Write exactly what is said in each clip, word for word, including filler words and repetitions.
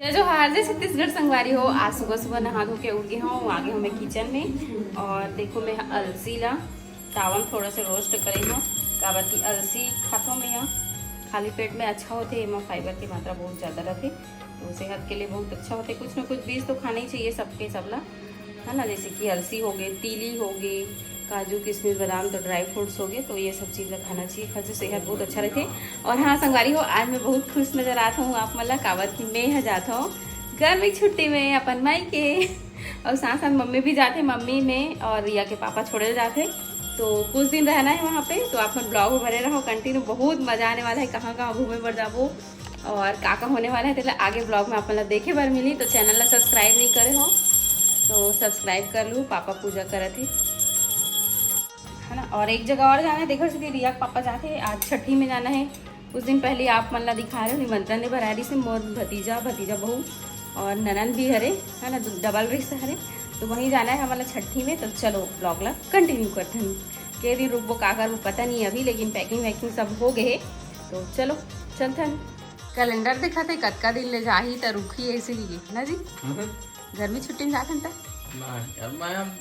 जय जोहार, जय छत्तीसगढ़ संगवारी हो। आज सुबह सुबह नहा धो के उठ गे हूँ, आ गे हूँ मैं किचन में। और देखो, मैं अलसी ला तावन थोड़ा से रोस्ट करे हूँ, काबर कि अलसी खाथों मैं ह, खाली पेट में अच्छा होथे, एमा फाइबर की मात्रा बहुत ज़्यादा रहथे, तो सेहत के लिए बहुत अच्छा होथे। कुछ ना कुछ बीज तो खाना ही चाहिए सबके, सबला, है ना। जैसे कि अलसी हो गए, तीली हो गए, काजू, किशमिश, बादाम, तो ड्राई फ्रूट्स हो गए, तो ये सब चीज़ ला खाना चाहिए, खाए से सेहत बहुत अच्छा रहथे। और हाँ संगवारी हो, आज मैं बहुत खुश नजर आत हूँ आप मन ला, काबर कि मैं ह जात हूँ गर्मी छुट्टी में अपन मायके, और साथ साथ मम्मी भी जाथे, मम्मी मैं और रिया के पापा छोड़े जाथे, तो कुछ दिन रहना है वहाँ पे। तो आप मन ब्लॉग में बने रहो, कंटिन्यू, बहुत मजा आने वाला है। कहाँ कहाँ घूमे बर जाबो और का का होने वाला है, तेला आगे ब्लॉग में आप मन ला देखे बर मिली। तो चैनल ला सब्सक्राइब नहीं करे हो तो सब्सक्राइब कर लू, पापा पूजा करत हे, है ना। और एक जगह और जाना है, देखो सीधी रिया के पापा जाते हैं, आज छठी में जाना है। कुछ दिन पहले आप मन ला दिखा रहे हो, निमंत्रण दे बर आए रहिस हे मोर भतीजा, भतीजा बहू और ननद भी हरे, है ना, डबल रिश्ता हरे। तो वहीं जाना है हमन ला छठी में। तो चलो ब्लॉग ला कंटिन्यू करथन, के दिन रुकबो, का करबो, पता नहीं अभी, लेकिन पैकिंग वैकिंग सब हो गए हे। तो चलो चलथन। कैलेंडर देखा थे कतका दिन ले जाही त रुकही, ऐसे ही ना जी। हम्म। गर्मी छुट्टी में जाथन त। ना यार, मैं अब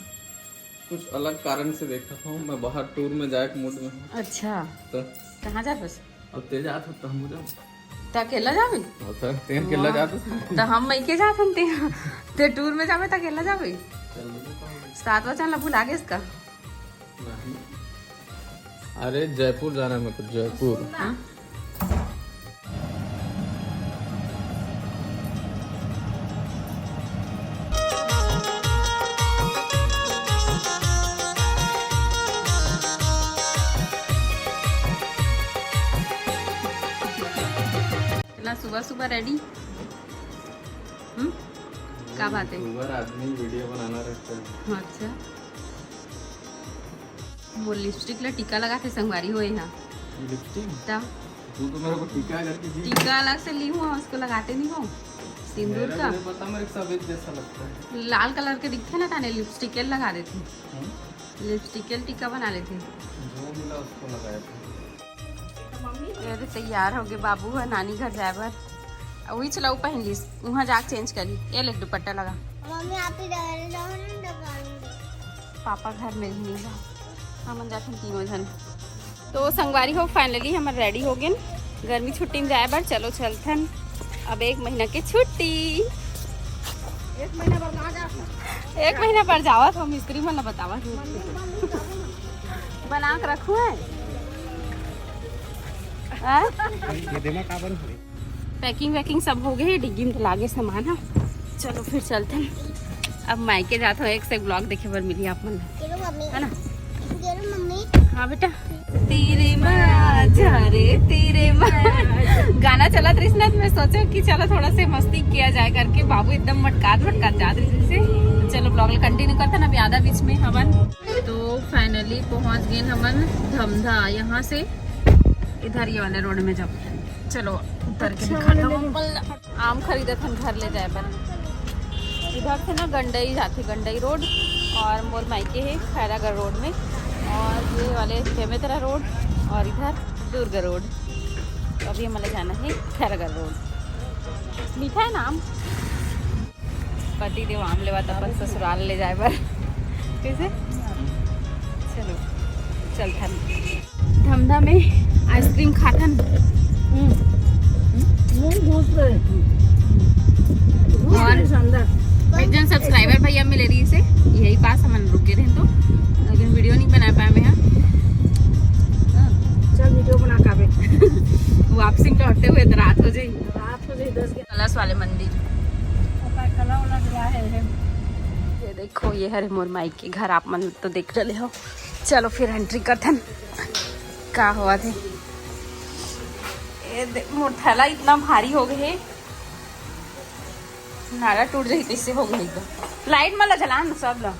कुछ अलग कारण से देखा था, मैं बाहर टूर में जाए के मूड में हूँ। अच्छा, तो कहाँ जात हस? अब ते जात हो तो हम जाओ। त अकेला जाबे? और तो तेन अकेला जात हो? त हम मायके जात हन, ते, ते टूर में जाबे त अकेला जाबे? चल, मुझे कहाँ? सात वचन ला भुला गेस का? नहीं। अरे जयपुर जाना है मेरे को, जयपुर। हाँ? इतना सुबह सुबह रेडी? हम्म, का बात है? सुबह आदमी वीडियो बनाना रहता है। अच्छा, वो लिपस्टिक ला टीका लगाथे संगवारी हो यहाँ। लिपस्टिक? ता तू तो मेरे को टीका करके दी। टीका अलग से ली हूँ, उसको लगाते नहीं हो सिंदूर मेरे का। को नहीं पता, मेरे को सफेद जैसा लगता है। लाल कलर के दिखते ना, ताने लिपस्टिक लगा देते। हम्म? लिपस्टिक के टीका बना लेते। जो मिला उसको लगाया था। ये तो तैयार हो गए बाबू है नानी घर जाए बर। वही चलाऊ पहन लीस, वहाँ जाके चेंज कर ली। ये ले दुपट्टा लगा। मम्मी, आप ही डर जाओ ना, डर पाऊंगी। पापा घर में ही नहीं है, हमन जाथन तीनों जन। तो संगवारी हो, फाइनली हमन रेडी हो गेन गर्मी छुट्टी में जाए बर। चलो चलथन, अब एक महीना के छुट्टी। एक महीना बर कहाँ जात हन? एक महीना बर जावत हो, मिस्त्री मन ला बतावत हो। बना के रखू है। हाँ? ये देना का बन है? पैकिंग वैकिंग सब हो गए, डिग्गी में तो लागे सामान है। चलो फिर चलते हैं। अब मायके जात हो, एक से एक ब्लॉग देखे बर मिली आप मन ला। चलो मम्मी। है ना? चलो मम्मी। हाँ बेटा। तेरे माँ जा रे तेरे माँ। गाना चलत रहिस ना, तो मैं सोचे कि चलो थोड़ा से मस्ती किया जाए करके। बाबू एकदम मटकात मटकात जात रहिस से। चलो ब्लॉग कंटिन्यू करते ना, अभी आधा बीच में हमन। तो फाइनली पहुंच गए हमन धमधा। यहाँ से इधर ये वाले रोड में जाओ। चलो उतर के अच्छा दिखाता हूँ। आम खरीदत हन घर ले जाए बर। इधर से ना गंडई जाथे, गंडई रोड, और मोर मायके है खैरागढ़ रोड में, और ये वाले बेमेतरा रोड, और इधर दुर्ग रोड। तो अभी हमारे जाना है खैरागढ़ रोड। मीठा है ना आम? पति देव आम लेवा त अपन ससुराल ले जाए बर। कैसे? चलो चलथन। धमधा में आइसक्रीम खाथन। हम्म। मुंह घुस रहे। और शानदार। एक जन सब्सक्राइबर भैया मिले रहिस हे, यही पास हमन रुके रहे तो, लेकिन वीडियो नहीं बना पाए मैं। हाँ। चल वीडियो बना काबे। वापसी में लौटते हुए तो रात हो जाई। रात हो जाई दस ग्यारह। कलश वाले मंदिर। पता कला वाला जो है, है। ये देखो, ये हरे मोर मायके घर, आप मन तो देख रहे हो। चलो फिर एंट्री करथन। का हुआ थे? ये दे-, मोर थैला इतना भारी हो गए हे, नारा टूट जाही तैसे हो गए एकदम। लाइट मन ला जला ना सब ला।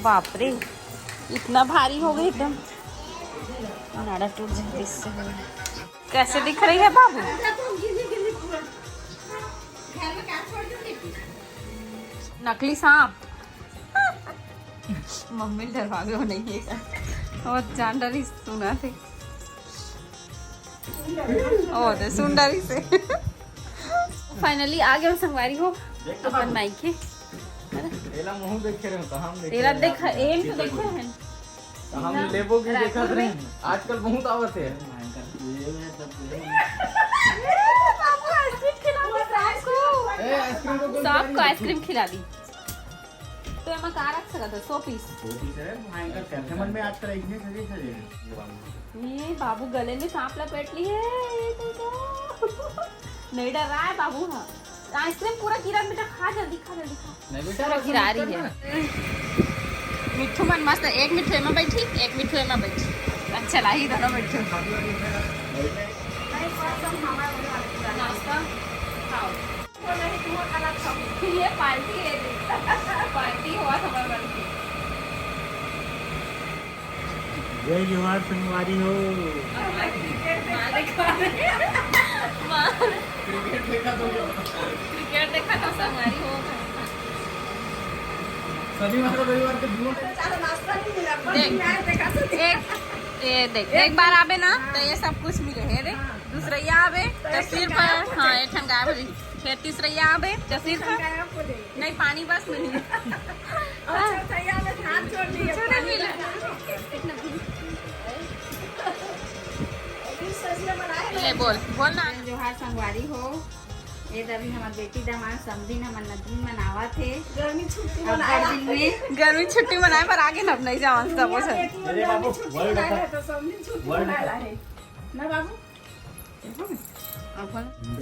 बाप रे, इतना भारी हो गए एकदम, नारा टूट जाही तैसे हो गए। कैसे दिख रही है बाबू? नकली सांप। मम्मी डरवा गए हो नहीं है क्या? और जान डरी सुना थे। ओ, दे सुन डरी से। फाइनली आ गए संगवारी हो अपन मायके। एला मुंह देखे रहे तो हम देखे तेरा रहे, देखा, आपने एम तो देखे हैं। तो हम लेबो की देखत रहे। आजकल बहुत आवत है। बाबू आइसक्रीम खिला दो सबको। ए, आइसक्रीम को सांप को आइसक्रीम खिला दी। तो एमा का रख सकत है? सौ पीस। सौ पीस है, भयंकर करथे मन में आजकल इतने सजे सजे हैं। ये बाबू गले में सांप लपेट ली है, ये तो क्या? नहीं डर रहा है बाबू। हाँ, आइसक्रीम पूरा गिरा बेटा, खा जल्दी, खा जल्दी, खा। नहीं बेटा, पूरा गिरा रही है। मिट्ठू मन मस्त, एक मिट्ठू एमा बैठी, एक मिट्ठू एमा बैठी। अच्छा लाही दोनों मिट्ठू। नाश्ता खाओ। ये पार्टी है, पार्टी हुआ हमारे मन की। जय जोहार संगवारी हो। क्रिकेट देखा था संगवारी हो। शनिवार और रविवार के दोनों टाइम। देख, एक, ये देख, एक बार आबे ना तो ये सब कुछ मिले है। देख, दूसरा ये आबे तो सिर्फ, हाँ, एक ठन गायब हो जाई। फिर तीसरा ये आबे तो सिर्फ, नहीं, पानी बस नहीं। अच्छा, अच्छा, यहाँ पे हाथ जोड़ लिए। ले बोल, बोल ना। जोहार संगवारी हो। ये तो अभी हमार बेटी दामाद समधी न मन नदनी मनावत हे। गर्मी छुट्टी अब मनाए दिन में गर्मी छुट्टी मनाए पर आगे न अब नहीं जावन सब। मेरे बाबू, गर्मी छुट्टी मनाए है तो समधी छुट्टी मनाए है ना बाबू।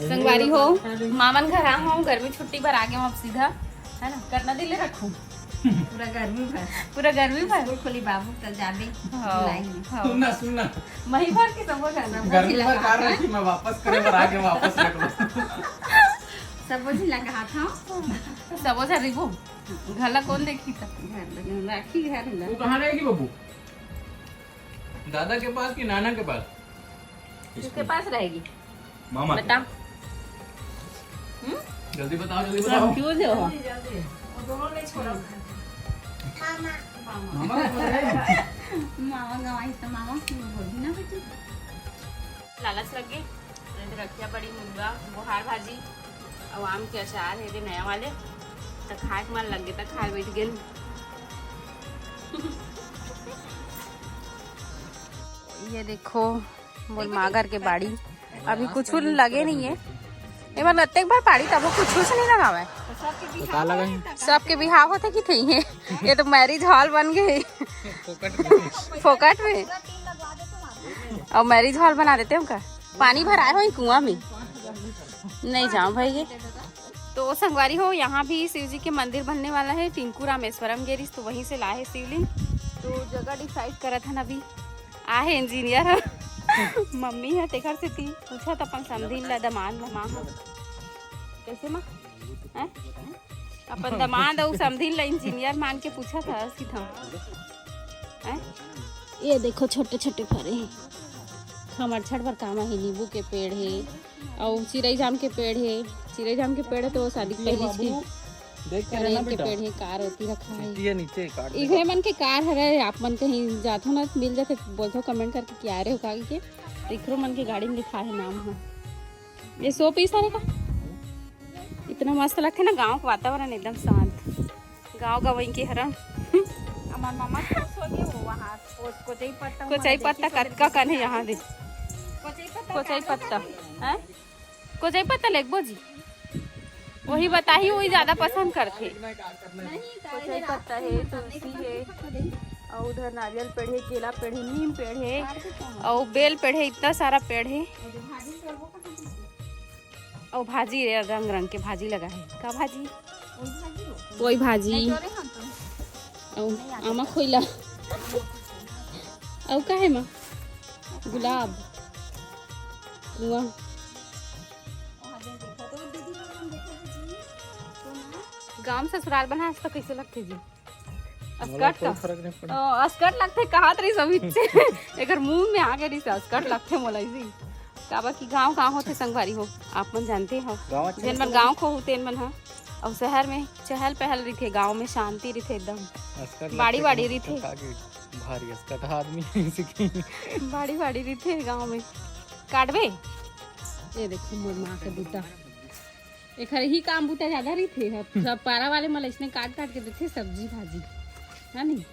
संगवारी हो, मामन घर आ हूँ, गर्मी छुट्टी बर आगे हूँ अब सीधा, है ना? कतना दिन ले रखूँ? पूरा गर्मी भर। पूरा गर्मी भर? स्कूल खोली बाबू, तब जाबे। हाँ, बुलाई में। हाँ। सुनना, सुनना। मही भर के सबो झन। गर्मी भर कार रखी, मैं वापस करे बर आगे वापस रख लूँ। सबो झन ला कहा था। सबो झन रिबो। घर ला कौन देखी था? घर ला राखी घर ला। वो कहाँ रहेगी बबू? दादा के पास कि नाना के पास? किसके पास रहेगी? मामा के। बता। हम्म? जल्दी बताओ, जल्दी बताओ। कंफ्यूज हो? जल्दी, जल्दी। वो दोनों नहीं छोड़ा। मामा। मामा को बोल रहे हैं? मामा गवाही तो मामा की बोली ना बेटी। लालच लग गई। नहीं तो रखिया बड़ी मुनगा, बोहार भाजी, और आम के अचार है दे नया वाले। तो खाए के मन लग गए, तो खाए बैठ गए। ये देखो, मोर माँ घर के बाड़ी, अभी कुछ लगे नहीं है। एमन अतेक बार पाड़ी, तबो कुछ नहीं लगावे। सबके बिहाव होते कि थई है। ये तो मैरिज हॉल बन गए। फोकट में। और मैरिज हॉल बना देते हैं उनका। पानी भराए हो कुआं में। नहीं जाओ भाई ये। तो संगवारी हो, यहाँ भी शिव जी के मंदिर बनने वाला है। टिंकू रामेश्वरम गेरिस, तो वहीं से लाए है शिवलिंग। तो जगह डिसाइड करत हन अभी। आहे इंजीनियर ह। मम्मी ह, तेकर सेती पूछत अपन समधिन ला, दमाद ला, माँ ह। कैसे माँ? हैं? अपन दमाद अउ समधिन ला इंजीनियर मान के पूछत ह, सीधा। हैं? ये देखो, छोटे छोटे फरे हे। खमरछट बर काम आही, नींबू के पेड़ हे, अउ चिरई जाम के पेड़ हे। चिरई जाम के पेड़ हे तो वो शादी के पहली की देख के करेल रहना के बेटा। पेड़ हे, कार ओती रखा हे। सीटी हे नीचे, काट दे। इहे मन के कार हरे, आप मन कहीं जाथो ना, मिल जाथे, बोलथो कमेंट करके कि आ रहे हो का के। तो इखरो मन के गाड़ी में लिखा हे नाम ह। ये शो पीस हरे का? इतना मस्त लगथे ना गाँव के वातावरण, एकदम शांत। गाँव गंवई के हरन। हमार मामा के पास होगे वो वहाँ, वो कोचई पत्ता, कोचई पत्ता कतका कन हे यहाँ दे। कोचई पत्ता, कोचई पत्ता, हैं? कोचई पत्ता लेगबो जी। वही बताही, वही ज्यादा पसंद करथे। कोचई पत्ता हे, तुलसी हे, अउ उधर नारियल पेड़ हे, केला पेड़ हे, नीम पेड़ हे, अउ बेल पेड़ हे, इतना सारा पेड़ हे। अउ भाजी रे, रंग रंग के भाजी लगा हे। का भाजी? वही भाजी। अउ आमा खोइला। अउ का हे माँ? गुलाब। कुआं। गांव ससुराल बना, आज तो कैसे लगथे जी? मोला अस्कट कोई का? फर्क नहीं पड़ा। ओ, अस्कट लगथे, कहत रही सब इच्छे। एकर मुंह में आगे रही से अस्कट लगथे मोला इसी। काबर कि गांव गांव होथे संगवारी हो, आप मन जानते हो। गांव अच्छा जेन मन लगथे। गांव को हो तेन मन ह। अउ शहर में चहल पहल रहिथे, गांव में शांति रहिथे एकदम। अस्कट बाड़ी लगथे बाड़ी कि रहिथे। मतलब का के भारी अस्कट आदमी है इसी की। बाड़ी बाड़ी रहिथे गांव में। काटबे? ये देखो मोर माँ के बूटा। एखर ही काम बूता ज्यादा रहिथे। अब सब पारा वाले मन अइसने काट काट के देथे सब्जी भाजी, है नी?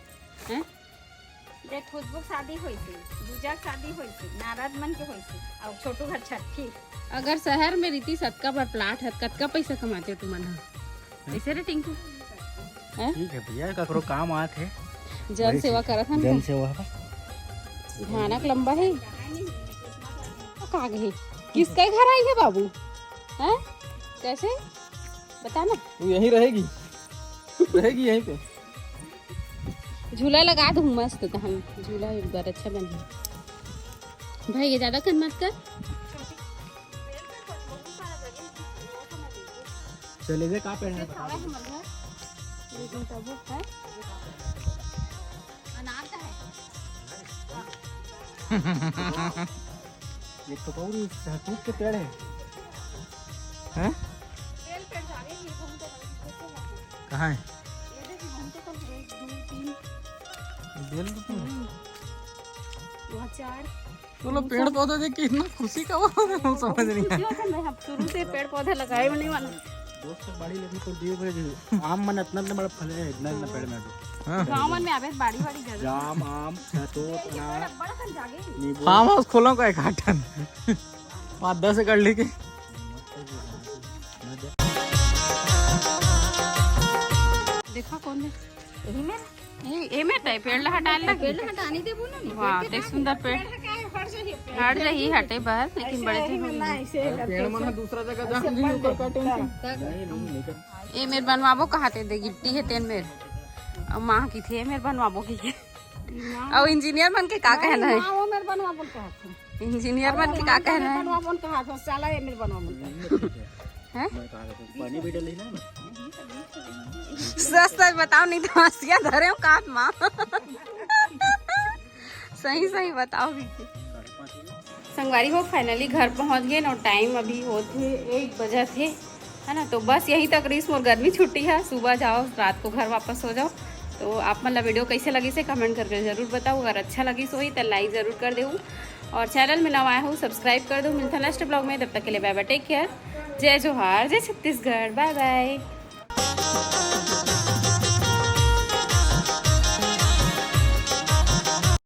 हैं? जे खुशबू के शादी होइसे, दूजा के शादी होइसे, नारद मन के होइसे, अउ छोटू घर छट्ठी। अगर शहर में रहितिस अतका बड़ प्लाट है, कतका पैसा कमाते तुमन ह? ऐसे रे टिंकू? हैं? ठीक है भैया, ककरो काम आत है। जन वही सेवा चीज। करत हन जन का? सेवा। भयानक लंबा है। काग है। किसका घर आई है बाबू? हैं? कैसे? बता ना। वो यहीं रहेगी, रहेगी यहीं पे। झूला लगा दूँ मस्त, तो हम झूला एक बार अच्छा बने। भाई, ये ज्यादा कन मत कर। चले जे का पेड़ है, बता दे। लेकिन तब है। अनार का है। ये तो कहूँ सहतूत के पेड़ है। हैं? बेल पेड़ जागे, ये बहुत है। कहाँ है? ये देखिए, हम तो कल एक, दो, तीन। बेल के पेड़? हम्म। वहाँ चार। बोलो, पेड़ पौधे देख के इतना खुशी का हुआ, हम समझ नहीं आया। खुशी होता है, मैं अब शुरू से पेड़ पौधे लगाए होने वाला। दोस्त, बाड़ी लगी तो दियो भाई, आम मन इतना इतना बड़ा फल है, इतना इतना पेड़ में तो। हाँ। गाँव मन में आवे बाड़ी बाड़ी जगह। जाम, आम, सहतूत, अनार, बड़ा खन जागे। नींबू। फार्म हाउस खोलो का एक आठन। पाँच दस एकड़ लेके। देखा कौन है? यही में। ए, ए में तय पेड़ ला हटा ले। पेड़ ला हटाने दे बोलो ना। वाह, देख सुंदर पेड़। हट जाही, हटे बाहर, लेकिन बड़े झन हो गए। पेड़ मन ह दूसरा जगह जान जी, ओकर का टेंशन। ए मेर बनवाबो कहाते दे, गिट्टी है तेन मेर। अब माँ की थी, ए मेर बनवाबो की के। अब इंजीनियर मन के का कहना है? माँ वो मेर बनवाबो कहाते। इंजीनियर मन के का कहना है? बनवाबो कहाते, साला ए मेर बनवाबो कहाते। हैं? मैं कहा था, पानी भी डले ना। सच सच बताओ, नहीं तो हंसिया धरे हो कान मा। सही सही बताओ भी। संगवारी हो, finally घर पहुंच गए और टाइम अभी होत हे एक बजत हे, है ना। तो बस यहीं तक रहीस मोर गर्मी छुट्टी है। सुबह जाओ, रात को घर वापस हो जाओ। तो आप मन ला वीडियो कैसे लगिस हे कमेंट करके जरूर बताओ। अगर अच्छा लगिस होही तो लाइक जरूर कर देहू और चैनल में नवा आए हो सब्सक्राइब कर दो। मिलता नेक्स्ट ब्लॉग में, तब तक के लिए बाय बाय, टेक केयर, जय जोहार, जय छत्तीसगढ़, बाय बाय।